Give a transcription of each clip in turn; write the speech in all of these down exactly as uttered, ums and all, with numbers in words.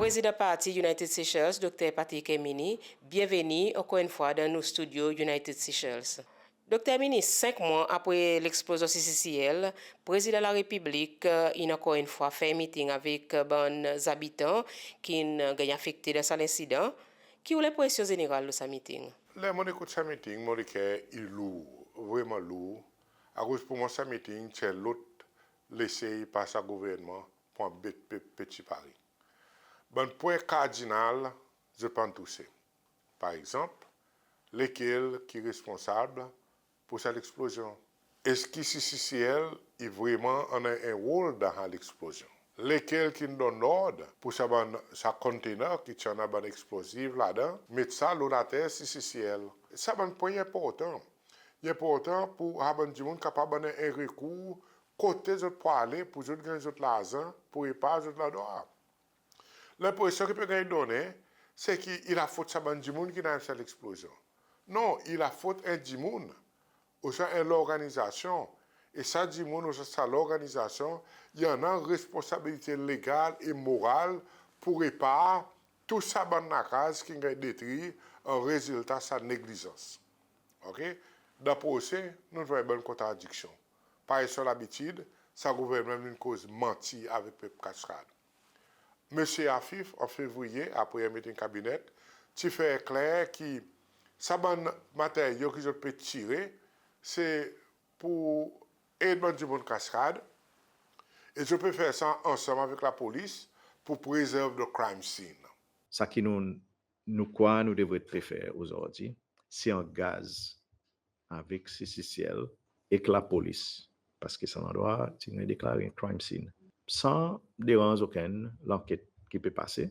Prezidan parti United Seychelles, Dokter Patrick Herminie, byenveni ankor enn fwa dan nou stidyo United Seychelles. Dokter Herminie, senk mwan apre leksplozyon C C C L, Prezidan Larepiblik in ankor enn fwa fer miting avek bann zabitan ki'n ganny afekte dan sa lensidan. Ki ou lenpresyon zeneral lo sa miting? Ler mon'n ekout sa miting, mon leker i lour, vreman lour, akoz pour mwan sa miting ti en lot lesey par sa gouvernman pour anbet pep Peti Pari. Bann pwen kardinal zot pa'n touse. Par egzanp, lekel ki responsab pour sa leksplozyon? Eski C C C L i vreman annan en rol dan sa leksplozyon? Lekel ki'n donn lord pour sa bann, sa container ki ti annan bann eksplozif ladan, met sa lo later C C C L? Sa bann pwen i enportan. I enportan pour sa bann dimoun kapab annan en rekour kote zot pou ale pour zot ganny zot larzan pour repar zot landrwa. Lenpresyon ki pe ganny donnen, se ki i lafot sa bann dimoun ki'n al fer sa leksplozyon. Non, i lafot en dimoun, ouswa en lorganizasyon, e sa dimoun ouswa sa lorganizasyon, i annan responsabilite legal e moral pour repar tou sa bann lakaz ki'n ganny detri an rezilta sa neglizans. Oke? Dan prose, nou'n vwar bann kontradiksyon. Parey son labitid, sa gouvernman in koz manti avek pep Cascade. Msye Afif, an Fevriye, apre en miting kabinet, ti fer kler ki sa bann materyo ki zot pe tire, se pour ed bann dimoun Cascade, e zot pe fer sa ansanm avek lapolis pour preserve the crime scene. Sa ki nou, nou krwar nou devret pe fer ozordi, se angaz avek C C C L ek lapolis, paski sa landrwa ti'n ganny deklare en crime scene. San deranz okenn lanket ki pe pase,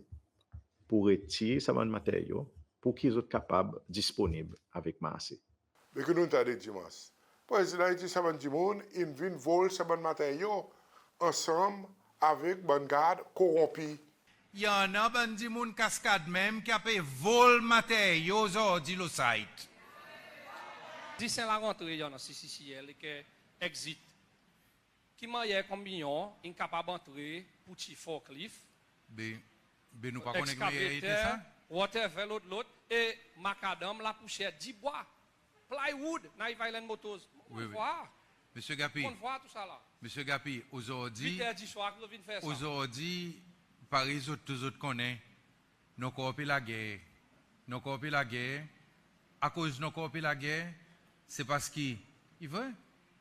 pour retir sa bann materyo, pour ki zot kapab disponib avek marse. Me ki nou'n tande Dimans, Prezidan i dir sa bann dimoun in vin vol sa bann materyo ansanm avek bann gard koronpi. I annan bann dimoun Cascade menm ki ape vol materyo ozordi lo site. Dis en larantre i annan C C C L ek Exit. Ki mannyer konbinyon in kapab antre pour tir forklift, be, be nou pa konnen ki mannyer i ete sa? Excavator, whatever, lot, lot, e makadanm, lapousyer, dibwa, plywood, Naiva Island Motors. Wi, wi. Msye Gapi. Mon'n vwar tou sa la. Msye Gapi, ozordi, vit er diswar ki zot vin fer sa. Ozordi, parey zot tou zot konnen, nou ankor pe lager. Nou ankor pe lager. Akoz nou ankor pe lager, se paski, i vre,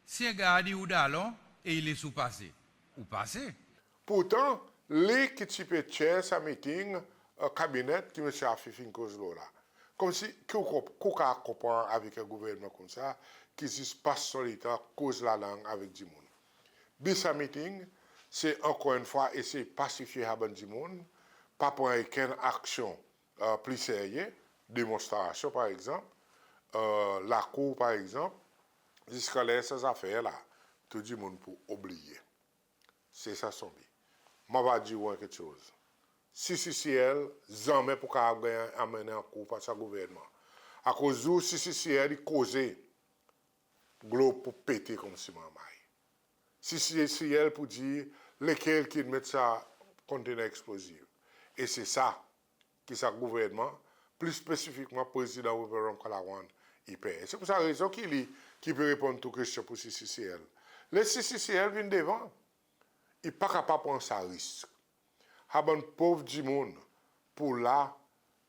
si en gard i ou dalon e i les ou pase, ou pase. Pourtan, li ki ti pe chair sa miting, e, kabinet ki Msye Afif in koz lo la. Konmsi ki ou konp-, ki ou kapab konpran avek en gouvernman koumsa ki zis pas son letan koz lalang avek dimoun. Bi sa miting, se ankor enn fwa esey pasifye sa bann dimoun, pa pran okenn aksyon, e, pli serye, demonstrasyon par egzanp, e, lakour par egzanp, ziska ler sa zafer la, tou dimoun pou oubliye. Se sa son bi. Mon ava dir ou en keksoz. C C C L zanmen pou kapab ganny anmennen ankour par sa gouvernman. Akoz zour C C C L i koze, glob pou pete konmsi marmay. C C C L pou dir lekel ki'n met sa kontener eksplozif. E se sa ki sa gouvernman, pli spesifikman Prezidan Wavel Ramkalawan, i per. Se pour sa rezon ki li ki pe reponn tou kestyon pour C C C L. Ler C C C L vin devan, i pa kapab pran sa risk. Sa bann pov dimoun pou la,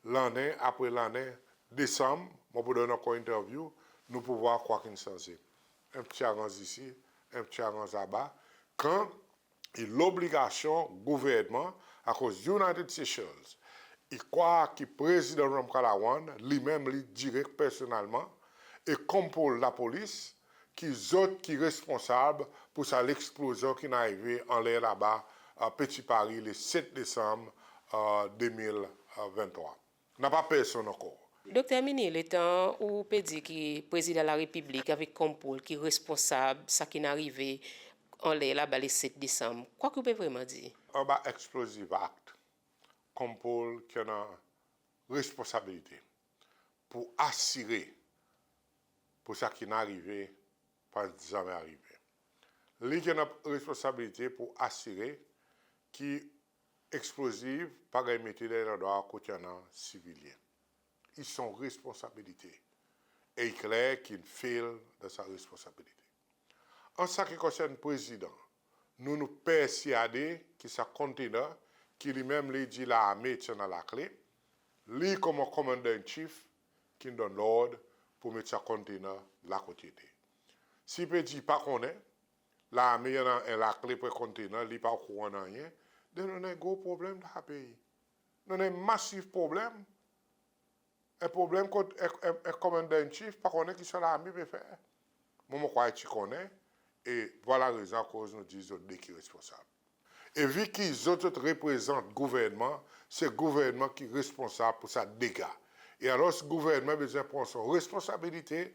lannen apre lannen, Desanm, mon pou donn ankor enn entervyou, nou pou vwar kwa ki'n sanze. En pti aranz isi, en pti aranz laba. Kan i lobligasyon gouvernman, akoz United Seychelles i krwar ki Prezidan Ramkalawan, li menm li direk personnelman, e COMPOL lapolis, ki zot ki responsab pour sa leksplozyon ki'n arive anler laba, e, Peti Pari, le set Desanm, e, de mil venntrwa. Napa personn ankor. Dokter Herminie, letan ou pe dir ki Prezidan Larepiblik avek COMPOL ki responsab sa ki'n arive anler laba le set Desanm, kwa ki ou pe vreman dir? Anba Explosive Act, COMPOL ki annan responsabilite pour asire pour sa ki'n arive pa zanmen arive. Li ki annan responsabilite pour asire ki Eksplozif pa ganny mete dan en landrwa kot i annan sivilyen. I son responsabilite. E i kler ki in fail dan sa responsabilite. An sa ki konsern Prezidan, nou, nou persyade ki sa container, ki li menm li dir larme ti annan lakle, li konman Commander in Chief ki'n donn lord pour met sa container la kot i ete. Si i pe dir i pa konnen, larme i annan en lakle pour container, li pa okouran nanryen, then nou annan en gro problenm dan sa pei. Nou annan en masiv problenm. En problenm kot en, en, en Commander in Chief pa konnen ki sa larme pe fer. Mwan, mon krwar i ti konnen, e vwala rezon akoz nou dir zot de ki responsab. E vi ki zot, zot reprezant gouvernman, se gouvernman ki responsab pour sa dega. E alor gouvernman bezwen pran son responsabilite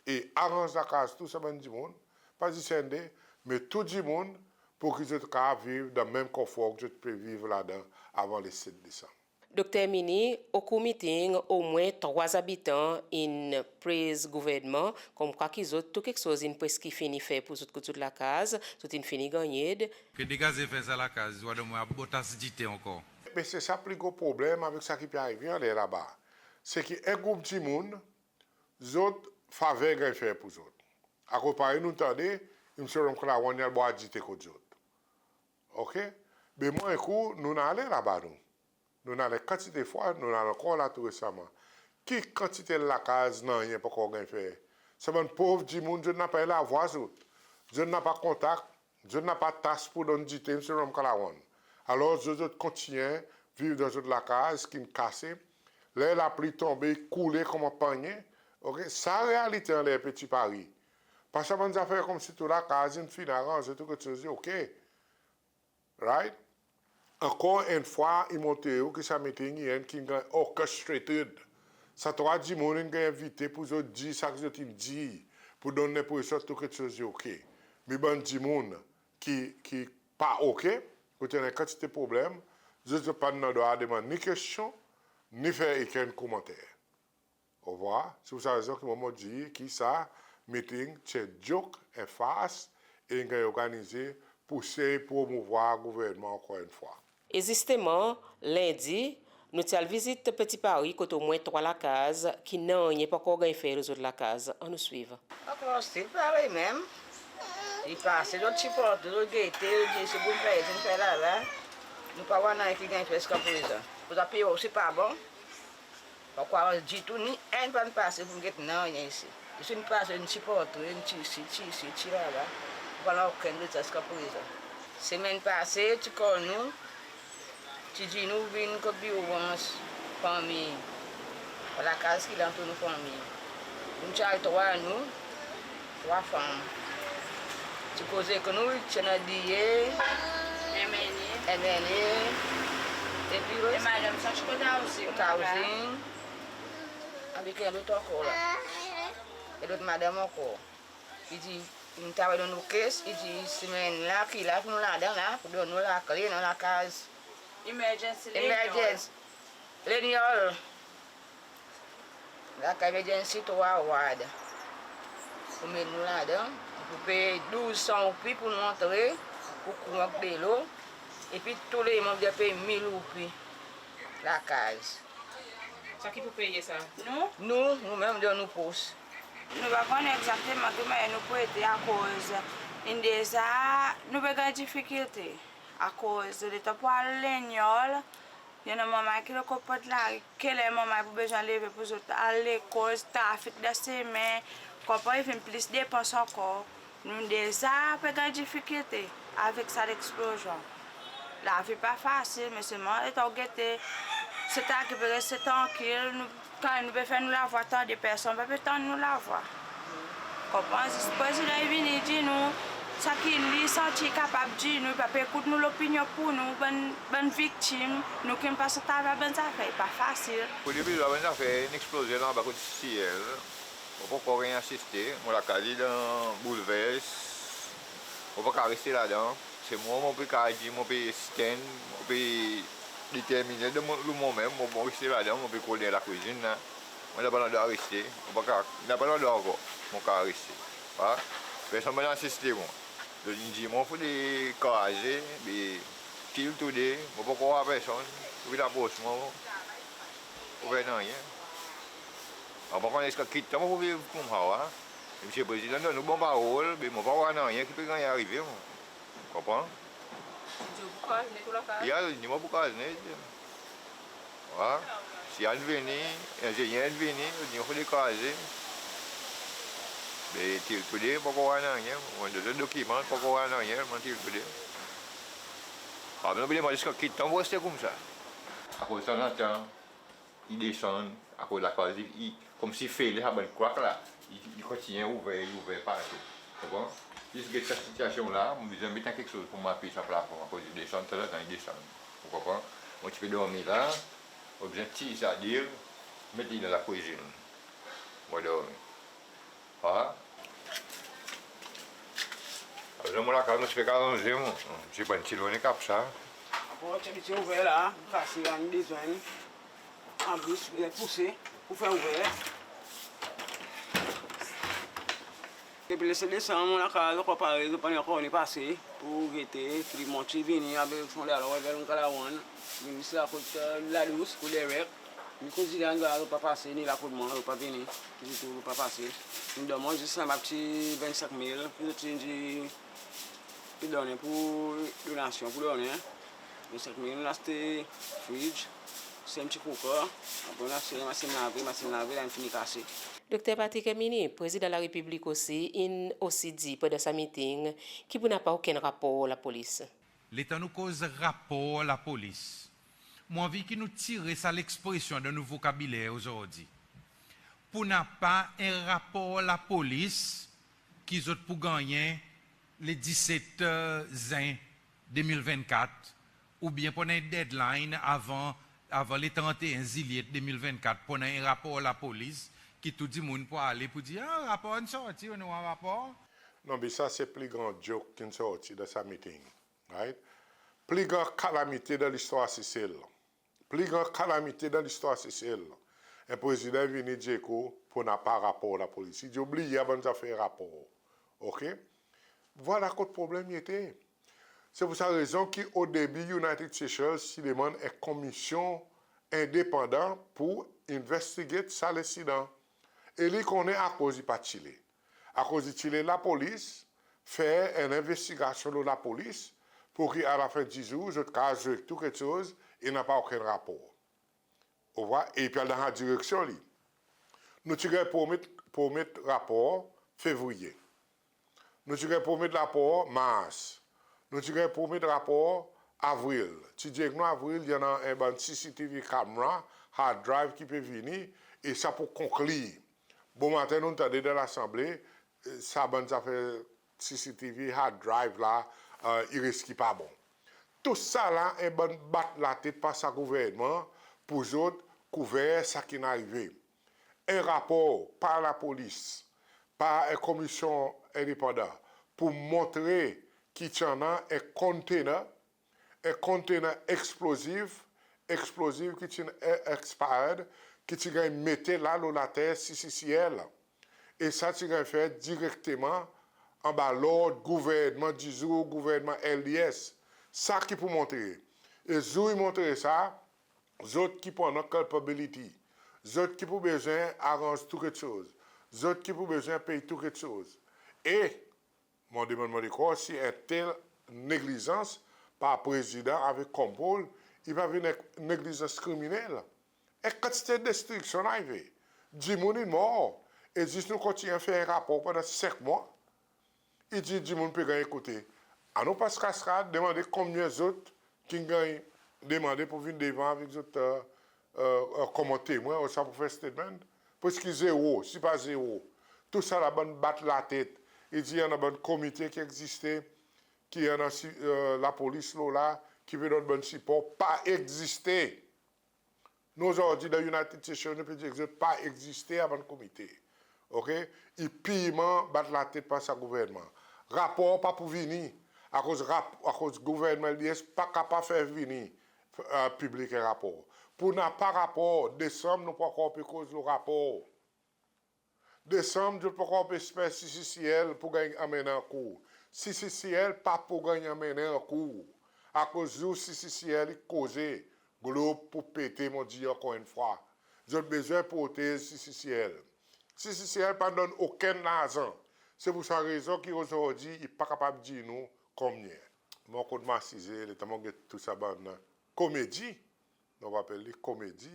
e aranz lakaz tou sa bann dimoun, pa zis enn de, me tou dimoun, pour ki zot kapab viv dan menm konfor ki zot pe viv ladan avan le set Desanm. Dokter Herminie, okour miting, omwen trwa zabitan in praise gouvernman, konmkwa ki zot, tou keksoz in preski fini fer pour zot kot zot lakaz, zot in fini ganny ed. Ke degaze fer sa lakaz, zot a donn mwan en bon tas dite ankor. Me se sa pli gro problenm avek sa ki pe arive anler laba. Se ki en group dimoun, zot faver ganny fer pour zot. Akoz parey nou tande, Msye Ramkalawan i al bwar dite kot zot. Oke? Be mwan ek kou, nou'n ale laba nou. Nou'n ale kantite fwa, nou'n al ankor la tou resaman. Ki kantite lakaz nanryen pa ankor ganny fer? Sa bann pov dimoun, zot napa en lavwa zot. Zot napa kontak, zot napa tas pour donn dite Msye Ramkalawan. Alor zot, zot kontinyen viv dan zot lakaz ki'n kase. Ler lapli tonbe, i koule konman pannyen. Oke? Sa realite anler Petit Paris. Pa sa bann zafer konmsi tou lakaz in fini aranze, tou keksoz i oke. Right? Ankor enn fwa, i montre ou ki sa miting i enn ki'n ganny orchestrated. Sa trwa dimoun in ganny envite pour zot dir sa ki zot in dir, pour donn lenpresyon tou keksoz i oke. Me bann dimoun ki, ki pa oke, kot i annan kantite problenm, zot, zot pa'n annan drwa demann ni kestyon, ni fer okenn komanter. Ou war? Se pour sa rezon ki mwan mon dir ki sa miting ti en joke, en fars, e in ganny organize pour sey promouvwar gouvernman ankor enn fwa. E zisteman, Lendi, nou ti al vizit Petit Paris kot omwen trwa lakaz ki nanryen pa ankor ganny fer lo zot lakaz. Annou swiv. Ankor stil parey menm. I pase, zot ti partou, zot gete, zot dir se bon fer isi, fer laba. Nou pa war nanryen ki ganny fer ziska prezan. Koz sa pei osi pa bon. Pa krwar ditou, ni enn pa'n pase pour get nanryen isi. Zis in pase, in ti partou, in ti isi, ti isi, ti laba. Pa annan okenn rezilta ziska prezan. Semenn pase, ti call nou, ti dir nou vin kot biro Branch Fanmir. Lakaz ki la antre nou fanmir. Nou ti al trwa nou, trwa fanm. Ti koze ek nou, ti annan D A, M N A, M N A, epi lot, e madanm sa ti kot Housing, kot Housing, avek en lot ankor la. En lot madanm ankor. I dir, in travay dan nou case, i dir semenn la ki la pour nou ladan la, pour donn nou lakle, nou lakaz. Emergency, Leniol. Emergency. Leniol. Lakaz emergency trwa ward. Pour met nou ladan, pour pey douz san roupi pour nou antre, pour kouran, delo, epi tou le manm i pey mil roupi lakaz. Sa ki pou peye sa? Nou? Nou, nou menm dan nou pos. Nou pa konnen egzakteman ki mannyer nou pou ede akoz in deza nou pe ganny difikilte. Akoz letan pou al Leniol, i annan manmay ki lo kot port lari, keler manmay pou bezwen leve pour zot al lekol, trafik dan semen, konpran, i vin plis depans ankor. Nou deza pe ganny difikilte avek sa leksplozyon. Lavi pa fasil, me selman letan ou gete, se ta ki pe reste trankil, nou, kan nou pe fer nou lavwa tande, personn pa pe tann nou lavwa. Konpran, zis Prezidan i vini dir nou sa ki li santi i kapab dir nou, i pa pe ekout nou lopinyon pour nou, bann, bann viktim, nou ki'n pas atraver bann zafer, i pa fasil. Pou depi la bann zafer in eksploze la anba kot C L, mon pa ankor ganny asiste, mon lakaz i dan boulvers, mon pa kapab reste ladan. Se mwan, mon pe kapab dir, mon pe stand, mon pe determinen dan mon, lo mwan menm, mon, mon reste ladan, mon pe kole dan lakwizin la. Mon napa landrwa reste, mon pa kapab, napa landrwa ankor mon kapab reste. Wa? Personn pa'n asiste mwan. Zot in dir mwan fodre kraze, be Till today, mon pa ankor war personn ki apros mwan pour fer nanryen. Mon pa konnen ziska ki tan mon pou viv koumsa. Msye Prezidan donn nou bon parol, me mon pa war nanryen ki pe ganny arive, mon. Konpran? Li dir ou pou kraz net ou lakaz? Ya, li dir mwan pou kraz net. Wa. Si Ann vini, enzenyer Ann vini, li dir nou fodre kraze. Me till today, pa ankor war nanryen. Mon donn zot dokiman, pa ankor war nanryen, mon till today. Akoz nou pe demann ziska ki tan pou reste koumsa. Akoz tanzantan, i desann, akoz lakaz i, i, konmsi fele sa bann crack la, i, i kontinyen ouver, i ouver partou. Konpran? Zis get sa sitiasyon la, mon bezwen met en keksoz pour mon apiy sa plafon, akoz i desann, tanzantan i desann. Ou konpran? Mon ti pe dormi la, mon bezwen tir sa dil, met li dan lakwizin. Mon dormi. Ha? Akoz mon lakaz, mon ti pe aranze, mon. Ti pran ti lone kap sa. Laport ti abitye ouver la, kase, annou bezwen. An plis, li pouse pour fer ouver. Depi le set Desanm, mon lakaz ankor parey, zot pa'n ankor ni pase pour gete, Philippe Monti vini avek son lalwa, avek Kalawan, vin zis la kot, e, Ladous, kot Derek. Ni koz Zidane, zot pa pase, ni la kot mwan, zot pa vini, ki ti tou zot pa pase. Ni donn mwan zis sa bann pti vennsenk mil, ki zot ti dir, ki donnen pour donasyon, pour donnen. Vennsenk mil, nou aste fridge, senk pti cooker, apre nou aste masin lave, masin lave la in fini kase. Dokter Patrick Herminie, Prezidan Larepiblik osi, in osi dir pandan sa miting ki pou napa okenn rapor lapolis. Letan nou koz rapor lapolis, mon anvi ki nou tire sa lekspresyon dan nou vokabiler ozordi. Pou napa en rapor lapolis ki zot pou gannyen le diset, e, Zen de mil vennkat, oubyen pou annan en deadline avan, avan le tranteen Zilyet de mil vennkat, pou annan en rapor lapolis ki tou dimoun pou ale pou dir, a, rapor in sorti, nou war rapor. Non, me sa se pli gran joke ki'n sorti dan sa miting. Right? Pli gran kalamite dan listwar Sesel. Pli gran kalamite dan listwar Sesel. En prezidan i vini dir ou pou napa rapor lapolis. I dir ou bliye sa bann zafer rapor. Oke? Vwala kot problenm i ete. Se pour sa rezon ki o debi United Seychelles ti demann en komisyon endepandan pour investigate sa lensidan. E li konnen akoz i pa ti le. Akoz i ti le lapolis fer en lenvestigasyon lo lapolis, pour ki alafen di zour, zot kapab zwe tou keksoz, e napa okenn rapor. Ou war, e i pe al dan sa direksyon li. Nou ti ganny promet, promet rapor Fevriye. Nou ti ganny promet rapor Mars. Nou ti ganny promet rapor Avril. Ti dir ek nou Avril, i annan en bann C C T V camera, hard drive ki pe vini, e sa pou konklir. Bomaten nou'n tande dan Lasanble, e, sa bann zafer C C T V, hard drive la, e, i riski pa bon. Tousala en bann bat latet par sa gouvernman pour zot kouver sa ki'n arive. En rapor par lapolis, par en komisyon endepandan, pour montre ki ti annan en container, en container eksplozif, eksplozif ki ti'n e-, expired, ki ti ganny mete la lo later C C C L. E sa ti ganny fer direkteman anba lord gouvernman di zour, gouvernman L D S. Sa ki pou montre. E zour i montre sa, zot ki pou annan culpability. Zot ki pou bezwen aranz tou keksoz. Zot ki pou bezwen pey tou keksoz. E mon demann mwan ankor si en tel neglizans par prezidan avek COMPOL, i pa vin en neglizans kriminel. En kantite destriksyon in arive. Dimoun in mor. E zis nou kontinyen fer rapor pandan senk mwan. I dir dimoun pe ganny ekoute. Annou pas Cascade, demande konbyen zot ki'n ganny demande pour vin devan avek zot, e, e, e, konman temwen, ouswa pour fer statement. Preski zero, si pa zero. Tousala bann bat latet. I dir i annan bann komite ki egziste, ki annan si, e, lapolis lo la, ki pe donn bann sipor, pa egziste. Nou ozordi dan United Seychelles, nou pe dir ek zot pa egziste sa bann komite. Oke? I pirman bat latet par sa gouvernman. Rapor pa pou vini, akoz rap-, akoz gouvernman L D S pa kapab fer vini, e, piblik en rapor. Pou napa rapor, Desanm nou pa ankor pe koz lo rapor. Desanm, zot pa ankor pe esper C C C L pou ganny anmennen ankour. C C C L pa pou ganny anmennen ankour. Akoz zour CCCL i koze, glob pou pete, mon dir ankor enn fwa. Zot bezwen protez CCCL. CCCL pa'n donn okenn larzan. Se pour sa rezon ki ozordi i pa kapab dir nou konbyen. Mon kot mon asize, letan mon get tou sa bann komedi, nou apel li komedi,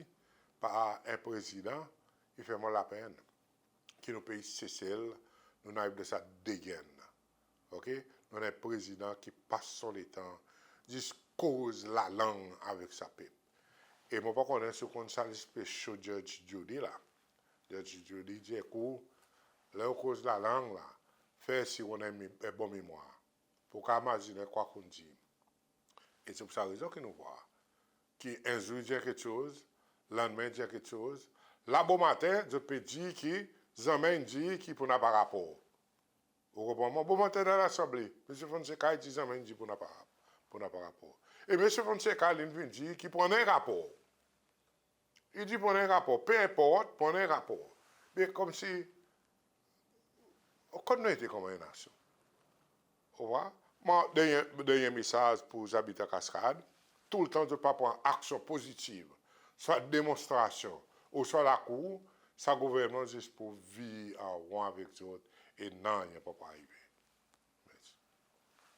par en prezidan, i fer mon lapenn ki nou pei Sesel, nou'n ariv dan sa degenn. OK? Nou annan en prezidan ki pas son letan zis koz lalang avek sa pep. E mon pa konnen si ou konn sa lespe show Judge Judy la. Judge Judy dir ek ou, ler ou koz lalang la, fer sir ou annan en mi-, en bon memwar. Pour ou kapab mazinen kwa ki ou'n dir. E se pour sa rezon ki nou vwar ki en zour i dir en keksoz, lannmen i dir en keksoz. La bomaten, zot pe dir ki zanmen in dir ki pou napa rapor. Ou konpran mwan? Bomaten dan Lasanble, Msye Fonseka i dir zanmen in dir pou napa, pou napa rapor. E Msye Fonseka, li'n vin dir ki pou annan en rapor. I dir pou annan en rapor, pe enport, pou annan en rapor. Be konmsi, kot nou ete konman en nasyon? Ou war? Mon dernyen, dernyen mesaz pour zabitan Cascade, toultan zot pa pran aksyon pozitiv, swa demonstrasyon, ouswa lakour, sa gouvernman zis pou vir an ron avek zot e nanryen pa pou arive.